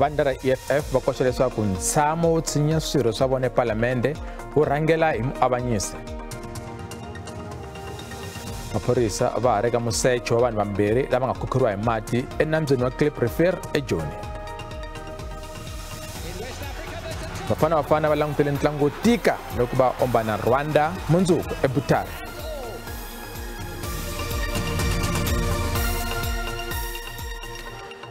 Vandla ra EFF va koxa leswaku ntshamo wo tshinya swirho swa vona epalamende wu rhangela hi muavanyisi. Maphorisa va ha ri ka musecho wa vanhu vambirhi lava nga khukhuriwa hi mati enambyeni wa Kliprivier eJoni. Bafana Bafana va langutele ntlangu wo tika loko va omba na Rwanda mundzuku eButare.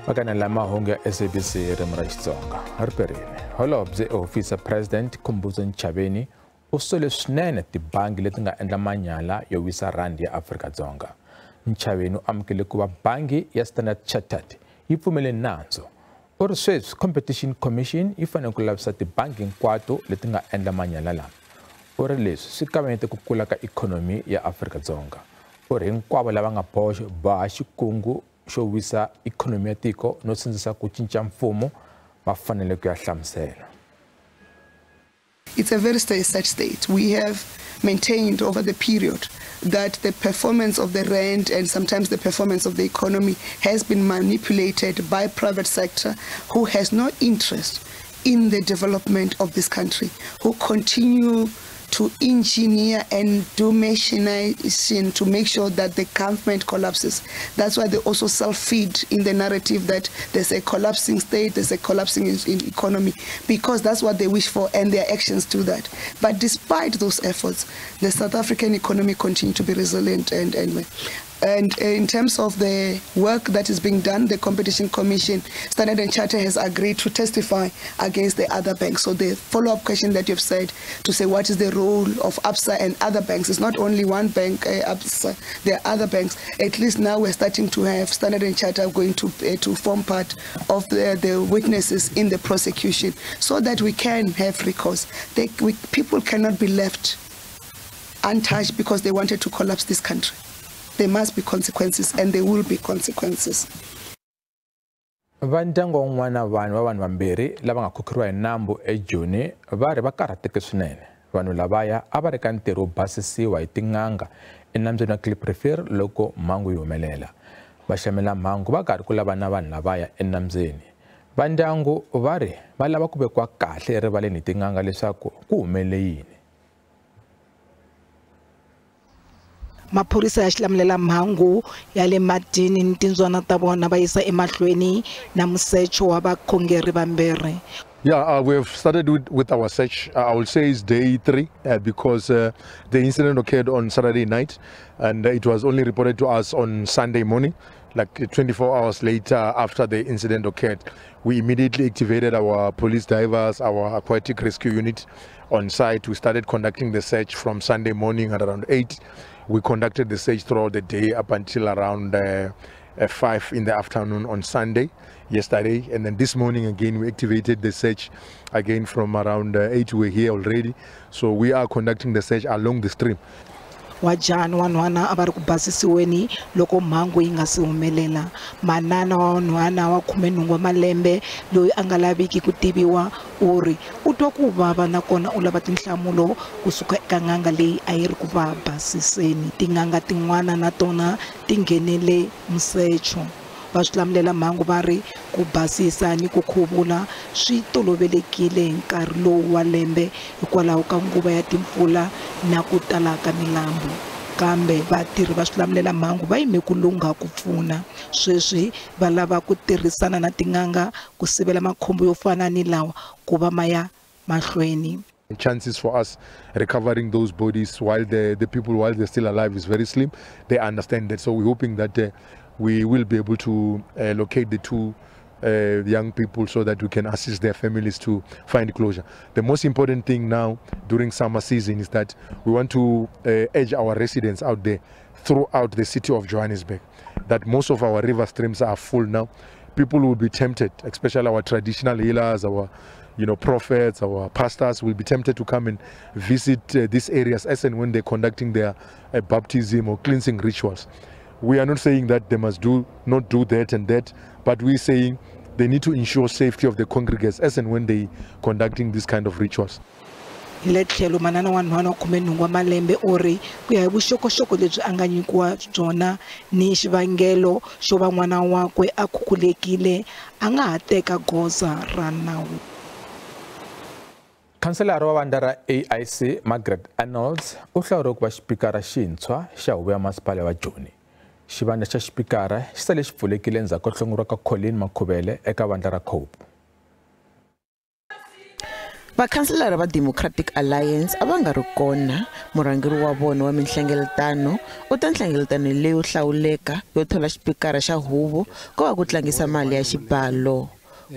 Vakanela mahungu ya SABC ririmi ra Xitsonga ri perile. Holobye ehofisi ya President Khumbudzo Ntshavheni u sole swinene tibangi leti nga endla manyala yo wisa rhandi ya Afrika-Dzonga. Ntshavheni u amukele ku va bangi ya Standard Chartered yi pfumele nandzu. U ri sweswi Competition Commission yi fanele ku lavisa tibangi hinkwato leti nga endla manyala lama. U ri leswi swi kavanyete ku kula ka ikhonomi ya Afrika-Dzonga. U ri hinkwavo lava nga boha xikungu xo wisa ikhonomi ya tiko no sindzisa ku cinca mfumo va fanele ku ya hlamusela. It's a very sad state. We have maintained over the period that the performance of the rand and sometimes the performance of the economy has been manipulated by private sector who has no interest in the development of this country, who continue to engineer and do machination to make sure that the government collapses. That's why they also self-feed in the narrative that there's a collapsing state, there's a collapsing in economy, because that's what they wish for and their actions do that. But despite those efforts, the South African economy continues to be resilient. And in terms of the work that is being done, the Competition Commission, Standard and Chartered has agreed to testify against the other banks. So the follow-up question that you've said, to say what is the role of Absa and other banks, it's not only one bank, Absa, there are other banks. At least now we're starting to have Standard and Chartered going to form part of the witnesses in the prosecution so that we can have recourse. People cannot be left untouched because they wanted to collapse this country. There must be consequences, and there will be consequences. Va ndyangu wun'wana vanhu va vanhu vambirhi lava nga khukhuriwa hi nambu eJoni va ri va karhateke swinene. Vanhu lavaya a va ri ka ntirho wo basisiwa hi tin'anga enambyeni wa Kliprivier loko mhangu yi humelela. Va xamela mhangu va karhi ku lava na vanhu lavaya enambyeni. Va ndyangu va ri va lava ku vekiwa kahle erivaleni hi tin'anga leswaku ku humelele yini. Maphorisa ya xilamulela mhangu ya le matini ni tindzwana ta vona va yisa emahlweni na musecho wa vakhongeri vambirhi. Yeah, we've started with our search. I will say it's day 3 because the incident occurred on Saturday night and it was only reported to us on Sunday morning, like 24 hours later after the incident occurred. We immediately activated our police divers, our aquatic rescue unit on site. We started conducting the search from Sunday morning at around 8. We conducted the search throughout the day up until around 5 in the afternoon on Sunday, yesterday. And then this morning again, we activated the search again from around 8. We're here already. So we are conducting the search along the stream. Wajani wanhwana a va ri ku basisiweni loko mhangu yi nga si humelela. Manana wa nhwana wa 18 wa malembe loyi a nga laviki ku tiviwa u ri u twa ku vava nakona u lava tinhlamulo kusuka eka n'anga leyi a yi ri ku va basiseni. Tin'anga tin'wana na tona ti nghenele musecho. Va swilamulela mhangu va ri ku basisa ni ku khuvula swi tolovelekile hi nkarhi lowu wa lembe hikwalaho ka nguva ya timpfula na ku tala ka milambu. Kambe vatirhi va swilamulela mhangu va yime ku lungha ku pfuna. Sweswi va lava ku tirhisana na tin'anga ku sivela makhombo yo fana ni lawa ku va ma ya mahlweni. Chances for us recovering those bodies while the people while they're still alive is very slim. They understand that, so we're hoping that we will be able to locate the two young people so that we can assist their families to find closure. The most important thing now during summer season is that we want to urge our residents out there throughout the city of Johannesburg that most of our river streams are full now. People will be tempted, especially our traditional healers, our prophets, our pastors will be tempted to come and visit these areas as and when they're conducting their baptism or cleansing rituals. We are not saying that they must not do that and that, but we're saying they need to ensure safety of the congregants as and when they conducting this kind of rituals. Hi le tlhelo manana wa nhwana wa 18 wa malembe u ri ku ya hi vuxokoxoko lebyi a nga nyikiwa byona ni xivangelo xo va n'wana wakwe a khukhulekile a nga ha teka goza ra nawu. Khanselara wa vandla ra AIC Margaret Arnolds u hlawuriwe ku va xipikara xintshwa xa huvo ya masipala wa Joni. Xivandla xa xipikara xi sale xi pfulekile endzhaku ko hlongoriwa ka Colleen Makhubele eka vandla ra COPE. Vakhanselara va Democratic Alliance a va nga ri kona. Murhangeri wa vona wa minhlengeletano u ta nhlengeletano leyo hlawuleka yo thola xipikara xa huvo ko va ku tlangisa mali ya xibalo.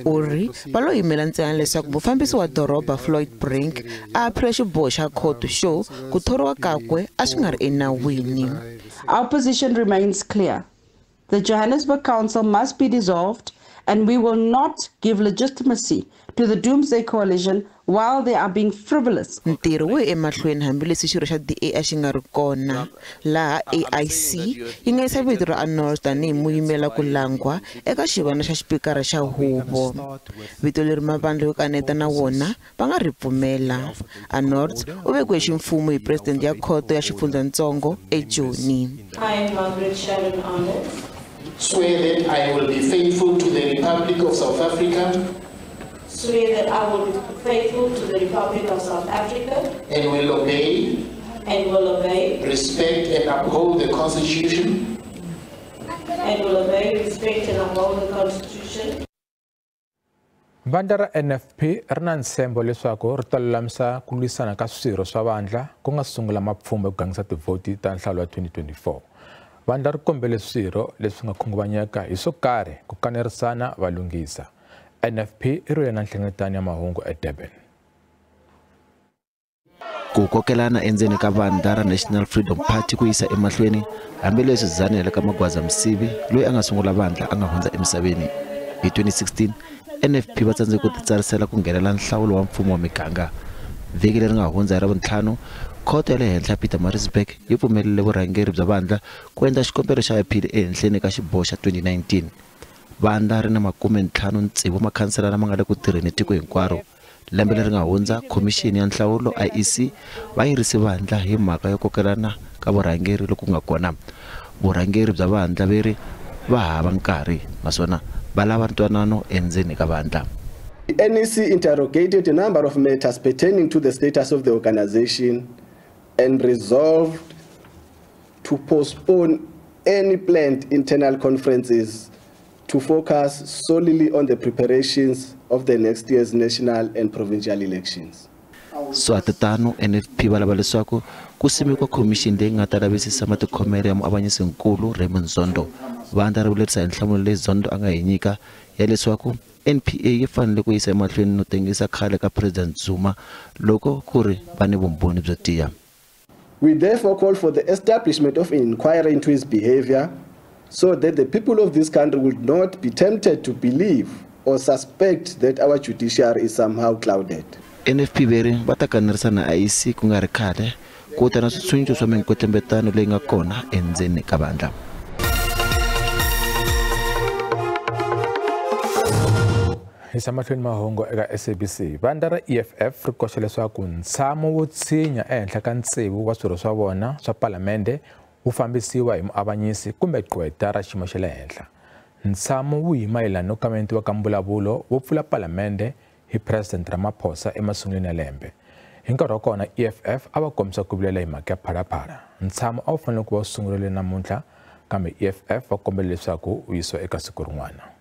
U ri va lo yimela ntsena leswaku mufambisi wa doroba Floyd Brink a aphula xiboho xa khoto xo ku thoriwa kakwe a swi nga ri enawini. Our position remains clear. The Johannesburg Council must be dissolved and we will not give legitimacy to the Doomsday Coalition while they are being frivolous. Ntirho wu emahlweni hambileswi xirho xa DA a xi nga ri kona, laha AIC yi nga yisa vito ra Arnold tanihi muyimela ku langwa eka xivandla xa xipikara xa huvo. Vito leri mavandla yo kaneta na wona va nga ri pfumela. Arnold u vekiwe ximfumo hi president ya khoto ya xifundzatsongo eJoni. I am Margaret Sharon Arnold. Swear that I will be faithful to the Republic of South Africa. Swear that I will be faithful to the Republic of South Africa. And will obey. And will obey. Respect and uphold the Constitution. And will obey, respect and uphold the Constitution. Vandla ra NFP ri na ntshembo leswaku ri ta lulamisa ku lwisana ka swirho swa vandla ku nga sungula mapfhumba ku gangisa tivhoti ta nhlawulo wa 2024. Vandla ri kombele swirho leswi nga khunguvanyeka hi swo karhi ku kanerisana va lunghisa. NFP i rhwele na nhlengeletano ya mahungu eDurban. Ku kokelana endzeni ka vandla ra National Freedom Party ku yisa emahlweni hambileswi Zanele kaMagwaza Msibi loyi a nga sungula vandla a nga hundza emisaveni. Hi 2016 NFP va tsandzeke ku titsarisela ku nghenela nhlawulo wa mfumo wa miganga. Vhiki leri nga hundza hi Ravuntlhanu, khoto ya le henhla Pietermaritzburg yi pfumelele vurhangeri bya vandla ku endla xikombelo xa appeal ehenhleni ka xiboho xa 2019. Vandla ri na 56 makhansela lama nga le ku tirheni tiko hinkwaro. Lembe leri nga hundza, khomixini ya nhlawulo IEC va yirise vandla hi mhaka yo kokelana ka vurhangeri loku nga kona. Vurhangeri bya vandla veri va hava nkarhi naswona va lava ntwanano endzeni ka vandla. The NEC interrogated a number of matters pertaining to the status of the organization and resolved to postpone any planned internal conferences to focus solely on the preparations of the next year's national and provincial elections. Swa tano NFP va lava leswaku ku simekiwa khomixini leyi nga ta lavisisa matikhomelo ya muavanyisinkulu Raymond Zondo. Vandla ri vulerisa hi nhlamulo leyi Zondo a nga yi nyika ya leswaku NPA yi fanele ku yisa emahlweni no tengisa khale ka President Zuma loko ku ri va ni vumbhoni byo tiya. We therefore call for the establishment of an inquiry into his behavior so that the people of this country would not be tempted to believe or suspect that our judiciary is somehow clouded. NFP veri va ta kanerisana na IEC ku nga ri khale ku ta na switshunxo swa minkotlembetano leyi nga kona endzeni ka vandla. Hi mahlweni mahungu eka SABC, vandla ra EFF ri koxa leswaku ntshamo wo tshinya ehenhla ka tsevu wa swirho swa vona swa palamende wu fambisiwa hi muavanyisi kumbe gqweta ra xiyimo xa le henhla. Ntshamo wu hi mayelana no kamentiwa ka mbulavulo wo pfula palamende hi President Ramaphosa emasungulweni ya lembe. Hi nkarhi wa kona EFF a va kombisa ku vilela hi mhaka ya Phalaphala. Ntshamo a wu fanele ku va wu sungurile namuntlha, kambe EFF va kombela leswaku wu yisiwa eka siku rin'wana.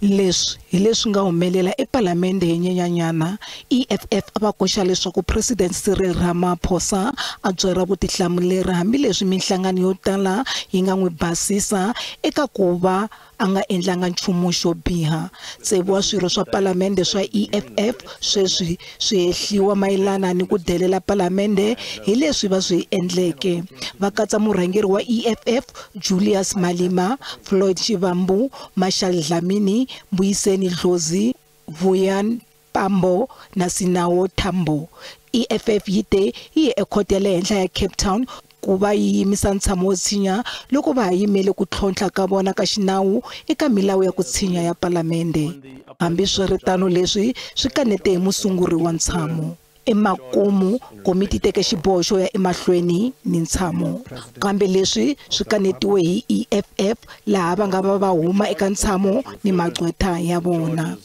Leswi hi leswi nga humelela epalamende hi Nyenyanyana, EFF a va koxa leswaku President Cyril Ramaphosa a byela vutihlamuleri hambileswi minhlangano yo tala yi nga n'wi basisa eka ku va a nga endlanga nchumu xo biha. Tsevu wa swirho swa palamende swa EFF sweswi swi hehliwa mayelana ni ku delela palamende hi leswi va swi endleke. Va katsa murhangeri wa EFF Julius Malema, Floyd Shivambu, Marshall Dlamini, Mbuyiseni Dlozi, Vuyan Pambo na Sinawo Tambo. EFF yi te yi ye ekhoto ya le henhla ya Cape Town ku va yi yimisa ntshamo wo tshinya loko va ha yimele ku tlhontlha ka vona ka xinawu eka milawu ya ku tshinya ya palamende. Hambiswiritano leswi swi kanete hi musunguri wa ntshamo. Emakumu komiti teke xiboho xo ya emahlweni ni ntshamo, kambe leswi swi kanetiwe hi EFF laha va nga va huma eka ntshamo ni magqwetha ya vona.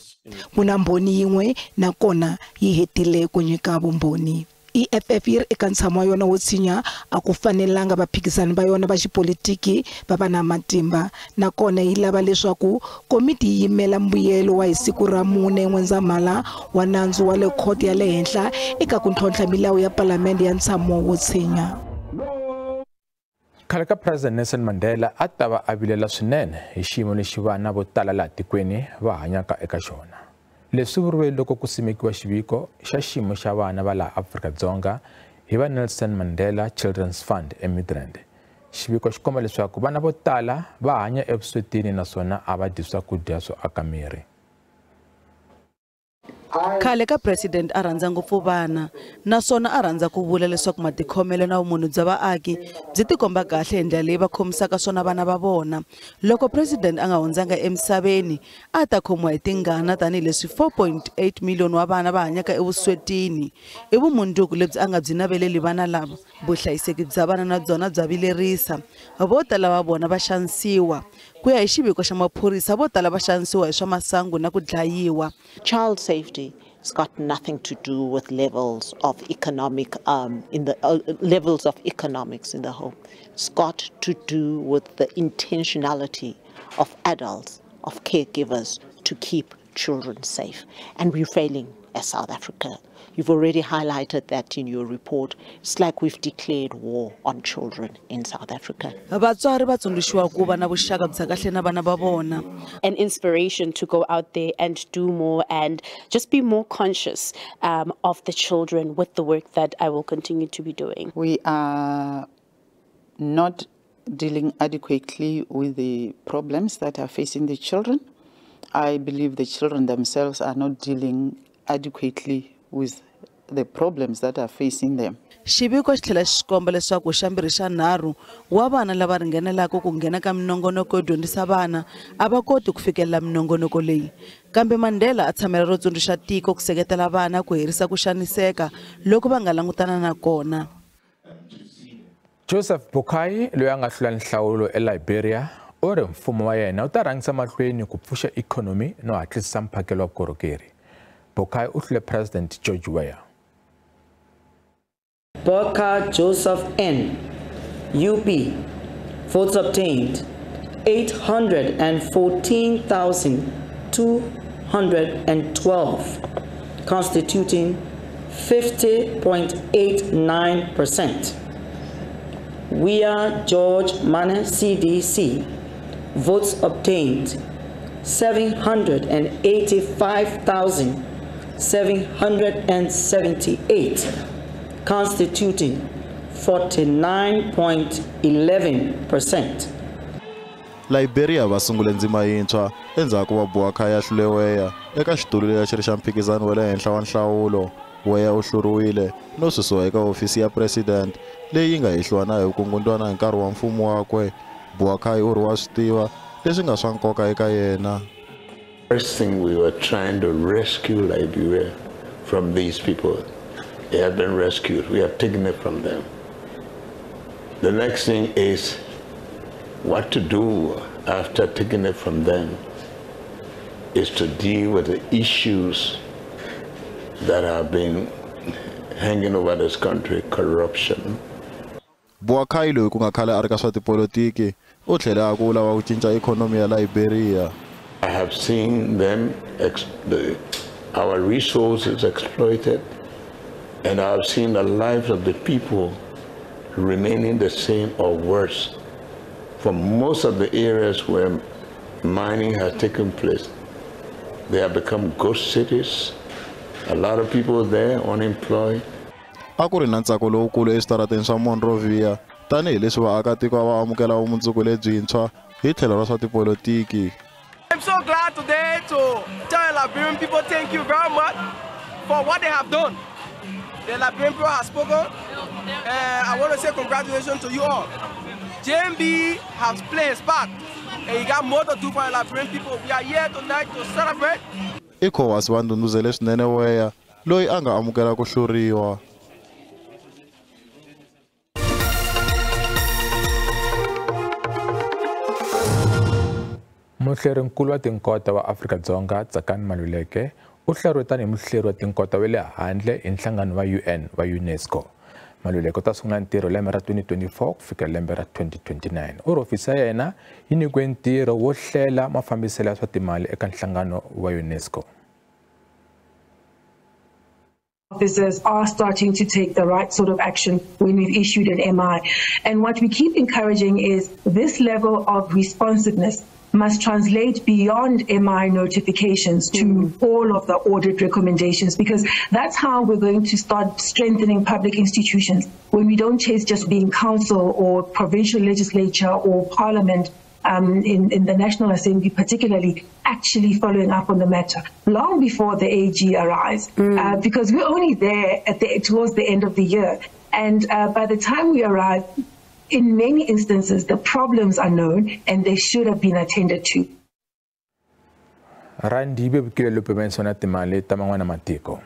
Ku na mbhoni yin'we nakona yi hetile ku nyika vumbhoni. EFF yi ri eka ntshamo wa yona wo tshinya a ku fanelanga vaphikizani va yona va xipolitiki va va na matimba, nakona yi lava leswaku komiti yi yimela mbuyelo wa hi siku ra 4 N'wendzamhala wa nandzu wa le khoto ya le henhla eka ku ntlhontlha milawu ya palamende ya ntshamo wo tshinya. Khale ka President Nelson Mandela a ta va a vilela swinene hi xiyimo lexi vana vo tala laha tikweni va hanyaka eka xona. Leswi vuriwe loko ku simekiwa xiviko xa xiyimo xa vana va laha Afrika-Dzonga hi va Nelson Mandela Children's Fund eMidrand. Xiviko xi komba leswaku vana vo tala va hanya evuswetini naswona a va dyi swakudya swo aka miri. Khale ka president a rhandza ngopfu vana naswona a rhandza ku vula leswaku matikhomelo na vumunhu bya vaaki byi tikomba kahle hi ndlela leyi va khomisaka swona vana va vona. Loko president a nga hundzanga emisaveni a ta khomiwa hi tingana tanihileswi 4.8 million wa vana va hanyaka evuswetini. I vumundzuku lebyi a nga byi naveleli vana lava. Vuhlayiseki bya vana na byona bya vilerisa. Vo tala va vona va xanisiwa. Ku ya hi xiviko xa maphorisa vo tala va xanisiwa hi swa masangu na ku dlayiwa. Child safety has got nothing to do with levels of economic levels of economics in the home. It's got to do with the intentionality of adults, of caregivers, to keep children safe. And we're failing as South Africa. You've already highlighted that in your report. It's like we've declared war on children in South Africa. Vatswari va tsundzuxiwa ku va na vuxaka bya kahle na vana va vona. An inspiration to go out there and do more and just be more conscious of the children with the work that I will continue to be doing. We are not dealing adequately with the problems that are facing the children. I believe the children themselves are not dealing adequately with the problems that are facing them. Xiviko xi tlhela xi komba leswaku xa mbirhi xa nharhu wa vana lava ringanelaka ku nghena ka minongonoko yo dyondzisa vana a va koti ku fikelela minongonoko leyi. Kambe Mandela a tshamela ro tsundzuxa tiko ku seketela vana ku herisa ku xaniseka loko va nga langutana na kona. Joseph Boakai loyi a nga hlula nhlawulo eLiberia u ri mfumo wa yena wu ta rhangisa mahlweni ku pfuxa ikhonomi no hatlisisa mphakelo wa vukorhokeri. Boakai u hlule President George Weah. Boakai Joseph N, UP, votes obtained 814,212, constituting 50.89%. Weah George Mane CDC, votes obtained 785,778, constituting 49.11%. Liberia va sungule ndzima yintshwa endzhaku va Boakai a hlule Weah eka xitulu lexi ri xa mphikizano wa le henhla wa nhlawulo. Weah u hluriwile no susiwa eka hofisi ya president leyi yi nga hehliwa na hi vukungundwana hi nkarhi wa mfumo wakwe. Boakai u ri wa swi tiva leswi nga swa nkoka eka yena. First thing, we were trying to rescue Liberia from these people. They have been rescued. We have taken it from them. The next thing is what to do after taking it from them is to deal with the issues that have been hanging over this country, corruption. Boakai loyi ku nga khale a ri ka swa tipolitiki u tlhele a ku lava ku cinca ikhonomi ya Liberia. I have seen them, our resources exploited, and I have seen the lives of the people remaining the same or worse. For most of the areas where mining has taken place, they have become ghost cities. A lot of people there unemployed. A ku ri na ntsako lowukulu eswitarateni swa Monrovia tanihileswi vaakatiko va amukela vumundzuku lebyintshwa hi tlhelo ra swa tipolitiki. I'm so glad today to tell the Liberian people thank you very much for what they have done. The Liberian people have spoken. I want to say congratulations to you all. JMB has played his part, and he got more to do for the Liberian people. We are here tonight to celebrate. ECOWAS va ndhundhuzele swinene Weah loyi a nga amukela ku hluriwa. Muhlerinkulu wa tinkota wa Afrika-Dzonga Tsakani Maluleke u hlawuriwe tanihi muhleri wa tinkota wa le handle hi nhlangano wa UN wa UNESCO. Maluleke u ta sungula ntirho lembe ra 2024 ku fikela lembe ra 2029. U ri hofisi ya yena yi nyikiwe ntirho wo hlela mafambiselo ya swa timali eka nhlangano wa UNESCO. Officers are starting to take the right sort of action when we've issued an MI. And what we keep encouraging is this level of responsiveness must translate beyond MI notifications to all of the audit recommendations, because that's how we're going to start strengthening public institutions, when we don't chase just being council or provincial legislature or parliament in the National Assembly particularly, actually following up on the matter long before the AG arrives, because we're only there at towards the end of the year. And by the time we arrive, in many instances, the problems are known and they should have been attended to. Randi yi vevukile lupimaniso na timali ta man'wana matiko.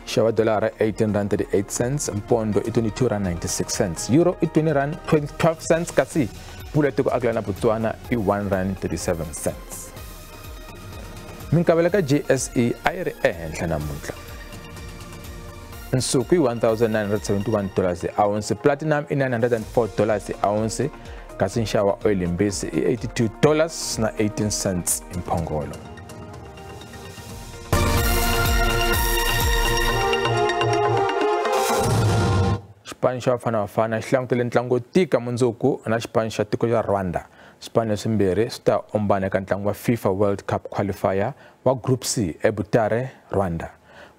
Xava dolara R18.38, mpondo i R22.96, euro i R20.12, kasi pula tiko akelana Botswana i R1.37. Minkavelo ka JSE a yi ri ehenhla namuntlha. Nsuku i $1,971 hi ounce, platinum i $904 hi ounce, kasi nxavo wa oil yimbisi i $82.18 hi mphongolo. Xipano xa Bafana Bafana xi langutele ntlangu wo tika mundzuku na xipano xa tiko xa Rwanda. Swipano leswimbirhi swi ta ombana eka ntlangu wa FIFA World Cup qualifier wa Group C eButare, Rwanda.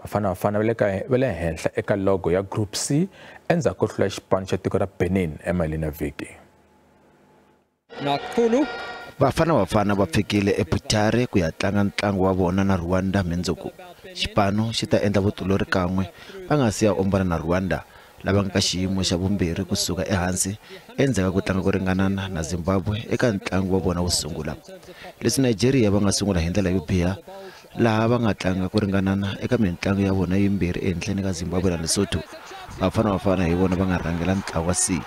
Bafana Bafana va le henhla eka logo ya Group C endzhaku ko hlula xipano xa tiko ra Benin emaheleni ya vhiki. Bafana Bafana va fikile eButare ku ya tlanga ntlangu wa vona na Rwanda mundzuku. Xipano xi ta endla vutiolori kan'we va nga si ya ombana na Rwanda, lava nga ka xiyimo xa vumbirhi kusuka ehansi endzhaku ka ku tlanga ku ringanana na Zimbabwe eka ntlangu wa vona wo sungula. Leswi Nigeria va nga sungula hi ndlela yo biha, laha va nga tlanga ku ringanana eka mintlangu ya vona yimbirhi ehenhleni ka Zimbabwe na Lesotho. Bafana Bafana hi vona va nga rhangela ntlawa wa C.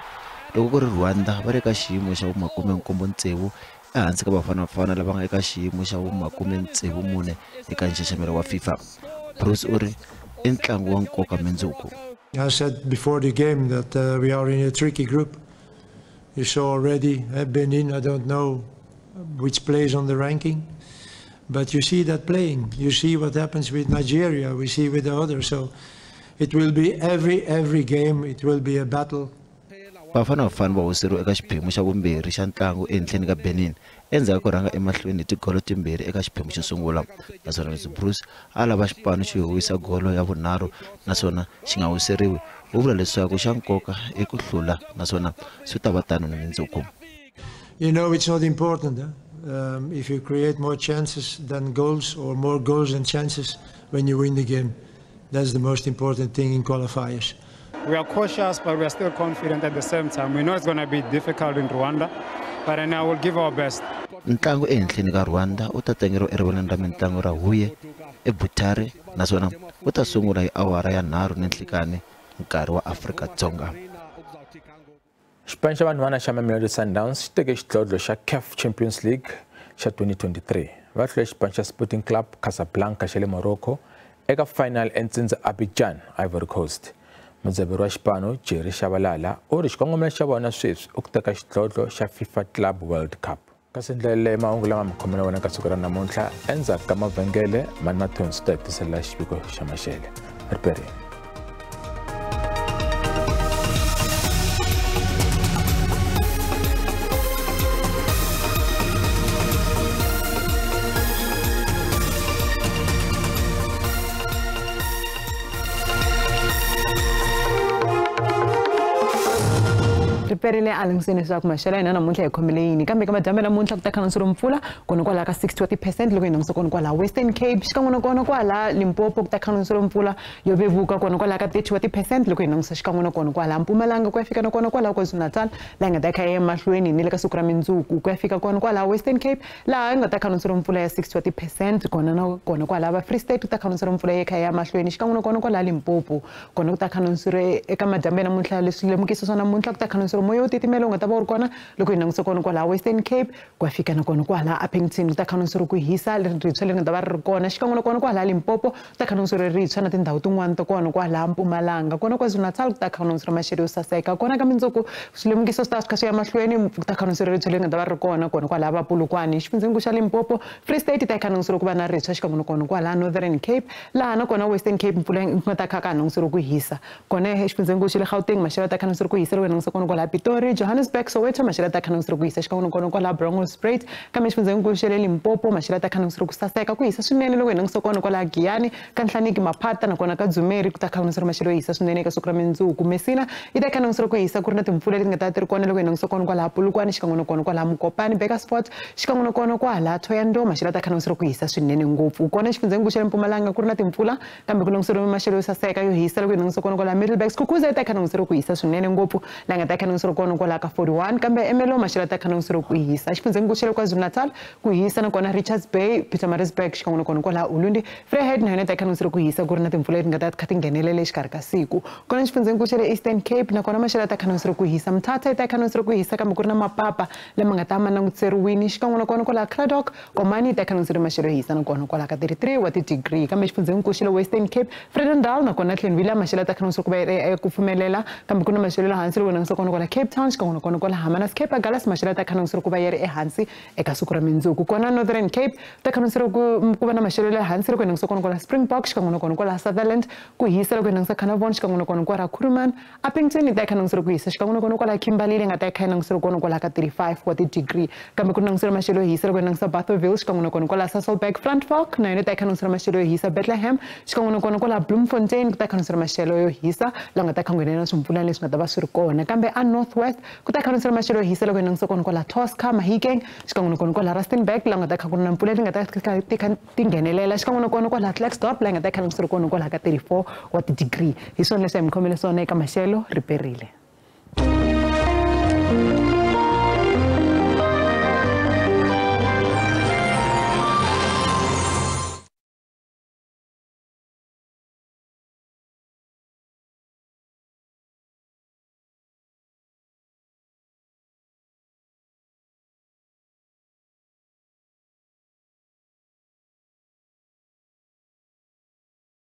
Loko ku ri Rwanda va le ka xiyimo xa vu-76 ehansi ka Bafana Bafana lava nga eka xiyimo xa vu-64 eka nxaxamelo wa FIFA. Bruce u ri i ntlangu wa nkoka mundzuku. I said before the game that we are in a tricky group. You saw already Benin, I don't know which plays on the ranking, but you see that playing. You see what happens with Nigeria, we see with the others. So it will be every game, it will be a battle. Bafana Bafana va hoseriwe eka xiphemu xa vumbirhi xa ntlangu ehenhleni ka Benin endzhaku ko rhanga emahlweni hi tigolo timbirhi eka xiphemu xo sungula. Naswona leswi Bruce a lava xipano xi howisa golo ya vunharhu naswona xi nga hoseriwi, u vula leswaku xa nkoka i ku hlula naswona swi ta va tano ni mundzuku. You know, it's not important, huh? If you create more chances than goals or more goals than chances when you win the game. That's the most important thing in qualifiers. We are cautious, but we are still confident at the same time. We know it's going to be difficult in Rwanda, but I will give our best. Ntlangu ehenhleni ka Rwanda u ta tlangeriwa erivaleni ra mintlangu ra Huye eButare naswona u ta sungula hi awara ya 3 ninhlikani nkarhi wa Afrika-Dzonga. Xipano xa vanhwana xa Mamelodi Sundowns xi teke xidlodlo xa CAF Champions League xa 2023. Va hlule xipano xa Sporting Club Casablanca xa le Morocco eka final entsindza Abidjan, Ivory Coast. Mudzaberi wa xipano Jerry Shabalala u ri xikongomelo xa vona sweswi i ku teka xidlodlo xa FIFA Club World Cup. Kasi ndlela leyi mahungu lama mi khomela wona ka siku ra namuntlha endzhaku ka mavhengele mani mathonsi ta hetisela xiviko xa maxele. Riperini. Riperile a langutiseni leswaku maxelo ya hina namuntlha hi khomele yini kambe ka madyambu namuntlha ku ta kha ri mpfula kona kwala ka 60% loko hi langutisa kona kwala Western Cape xikan'we na kona kwala Limpopo ku ta kha ri mpfula yo vevuka kona kwala ka 30% loko hi langutisa xikan'we na kona kwala Mpumalanga ku ya fika na kona kwala KwaZulu-Natal laha nga ta kha ya emahlweni ni le ka siku ra mindzuku ku ya fika kona kwala Western Cape laha nga ta kha ri mpfula ya 60% kona na kona kwala va Free State ku ta kha ri mpfula ye kha ya mahlweni xikan'we na kona kwala Limpopo kona ku ta kha ri eka madyambu namuntlha leswi lemukiso swa namuntlha ku ta kha ri moya wo titimela wu nga ta va wu ri kona loko hi langutisa kona kwala Western Cape ku ya fika na kona kwala Upington ku ta kha ri ku hisa ritshwa leri nga ta va ri ri kona xikan'we na kona kwala Limpopo ku ta kha ri ritshwa na tindhawu tin'wana ta kona kwala Mpumalanga kona KwaZulu-Natal ku ta kha ri maxelo yo saseka kona ka mindzuku swilemukiso swi ta swi kha swi ya mahlweni ku ta kha ri ritshwa leri nga ta va ri kona kona kwala va Polokwane xifundzhenikulu xa Limpopo Free State ta kha ri ku va na ritshwa xikan'we na kona kwala Northern Cape laha na kona Western Cape mpfula yi nga ta kha ka ri ku hisa kona xifundzhenikulu xa le Gauteng maxelo ta kha ri ku hisa loko hi langutisa kona kwala Pretoria Johannesburg Soweto maxelo ta kha ri ku hisa xikan'we na kona kwala Bronkhorstspruit kambe xifundzhenikulu xa le Limpopo maxelo ta kha ri ku saseka ku hisa swinene loko hi langutisa kona kwala Giyani ka Nhlaniki Maphata na kona ka Dzumeri ku ta kha ri maxelo yo hisa swinene eka siku ra mindzuku Messina yi ta kha ri ku hisa ku ri na timpfula leti nga ta ti ri kona loko hi langutisa kona kwala Polokwane xikan'we na kona kwala Mokopane Burgersfort xikan'we na kona kwala Thohoyandou maxelo ta kha ri ku hisa swinene ngopfu kona xifundzhenikulu xa le Mpumalanga ku ri na timpfula kambe ku languseriwe maxelo yo saseka yo hisa loko hi langutisa kona kwala Middelburg Skukuza yi ta kha ri ku hisa swinene ngopfu laha nga ta kha ri kona kwala ka 41 kambe Ermelo maxelo ta kha ri ku hisa xifundzhenikulu xa le KwaZulu-Natal ku hisa na kona Richards Bay Pietermaritzburg xikan'we na kona kwala Ulundi Vryheid na yona ta kha ri ku hisa ku ri na timpfula leti nga ta kha ti nghenelela exikarhi ka siku kona xifundzhenikulu xa le Eastern Cape na kona maxelo ta kha ri ku hisa Mthatha yi ta kha ri ku hisa kambe ku ri na mapapa lama nga ta ma langutiseriwini xikan'we na kona kwala Cradock Komani yi ta kha ri maxelo yo hisa na kona kwala ka 33 wa ti-degree kambe xifundzhenikulu xa le Western Cape Vredendal na kona Glenville maxelo ta kha ri ku va ku pfumelela kambe ku na maxelo hansi loko langutisa kona kwala Cape Town xikan'we na kona kwala Hammanas Cape Agulhas maxelo ta kha ri ku va ya ri ehansi eka siku ra mindzuku kona Northern Cape ta kha ri ku va na maxelo le hansi loko langutisa kona kwala Springbok xikan'we na kona kwala Sutherland ku hisa loko langutisa Carnarvon xikan'we na kona kwala Kuruman Upington ta kha ri ku hisa xikan'we na kona kwala Kimberley leyi nga ta kha yi kona kwala ka 35 wa ti-degree kambe ku langutisa maxelo yo hisa loko langutisa Bothaville xikan'we na kona kwala Sasolburg Frantfort na yona ta kha langutisa maxelo yo hisa Bethlehem xikan'we na kona kwala Bloemfontein ku ta kha langutisa maxelo yo hisa laha nga ta kha nghenela swimpfulana leswi nga ta va swi ri kona kambe a North West ku ta kha langutisa maxelo yo hisa loko langutisa kona kwala Tosca Mahikeng xikan'we na kona kwala Rustenburg laha nga ta kha ku ri na mpfula leti nga ta ti nghenelela xikan'we na kona kwala Klerksdorp laha nga ta kha langutisa kona kwala ka 34 wa ti-degree hi swona leswi hi mi khomele swona eka maxelo riperile.